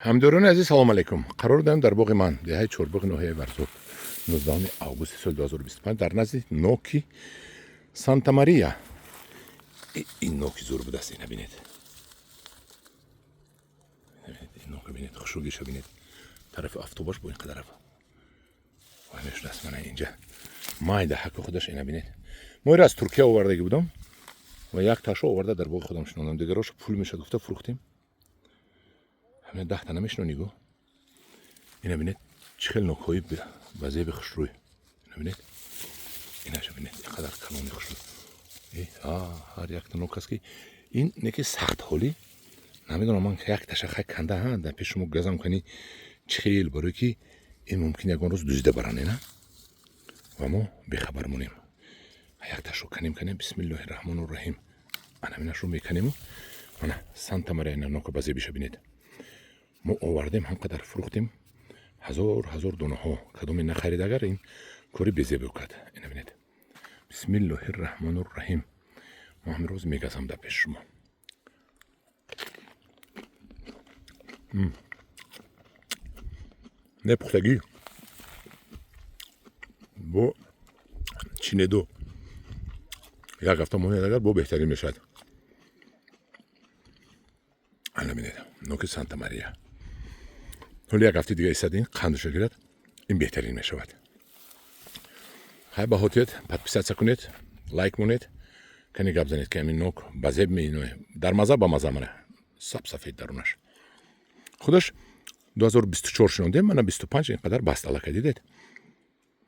Ҳамдорони азиз, салом алейкум. Қарор дорем дар боғи ман, деҳаи Чорбоғи ноҳияи Варзоб, 19 августи соли 2025, дар назди ноки Санта Мария. Ин ноки зур будааст, ина бинед, ин нока бинед, хушругиша бинед. Тарафи автобаш бо ин қадар шудааст. Мана инҷа майда ҳаки худаш, ина бинед. Мо иро аз Туркия овардаги будам ва як ташо оварда дар боғи худам шинондам. Дигарошо пул мешад гуфта, фурӯхтем. Ҳамина 10-та намешинони го. Ина бинед, чӣ хел нокҳои ба зеби хушрӯй. Ина бинед, инаша бинед, ин қадар калони хушрӯй. Ҳар якта нок аст, ки ин неки сахт ҳолӣ намедонам. Ман як таша хай канда дар пеши шумо газам кани, чӣ хел, барое ки ин мумкин ягон рӯз дуздида баранд ина ва мо бехабар монем. Як ташо канем, канем. Бисмиллоҳи раҳмону раҳим. Анаминашро меканему мана Санта Мария, ина нока ба зебиша бинед. Мо овардем, ҳам қадар фурӯхтем, ҳазор ҳазор донаҳо. Кадоме нахарид, агар ин кори безеб кард. Ина бинед, бисмиллоҳи раҳмону раҳим. Мо ҳамин рӯз мегазам дар пеши шумо. Не пухтагӣ бо чинеду як ҳафта монед, агар бо беҳтарин мешавад. Ана бинед, ноки Санта Мария. Ҳоли як ҳафтаи дига истад, ин қандашо гирад, ин беҳтарин мешавад. Хай, ба хотият подписаться кунед, лайк монед, кани гап занед, ки ҳамин нок ба зеб меино дар маза, ба маза. Мана саб сафед дарунаш худаш. 2024 шинондем, мана 25 ин қадар баст аллакай, дидед.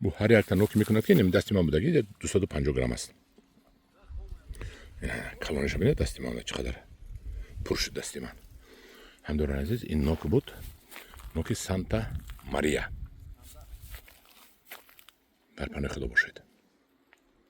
Бу ҳар якта ноки мекунад, ки неми дасти ман будаги 250 грамм аст. Калониша бинед, дасти ман чӣ қадар пур шуд дасти ман. Ҳамдорони азиз, ин нок буд, ноки Санта Мария. Дар паноҳи Худо бошед.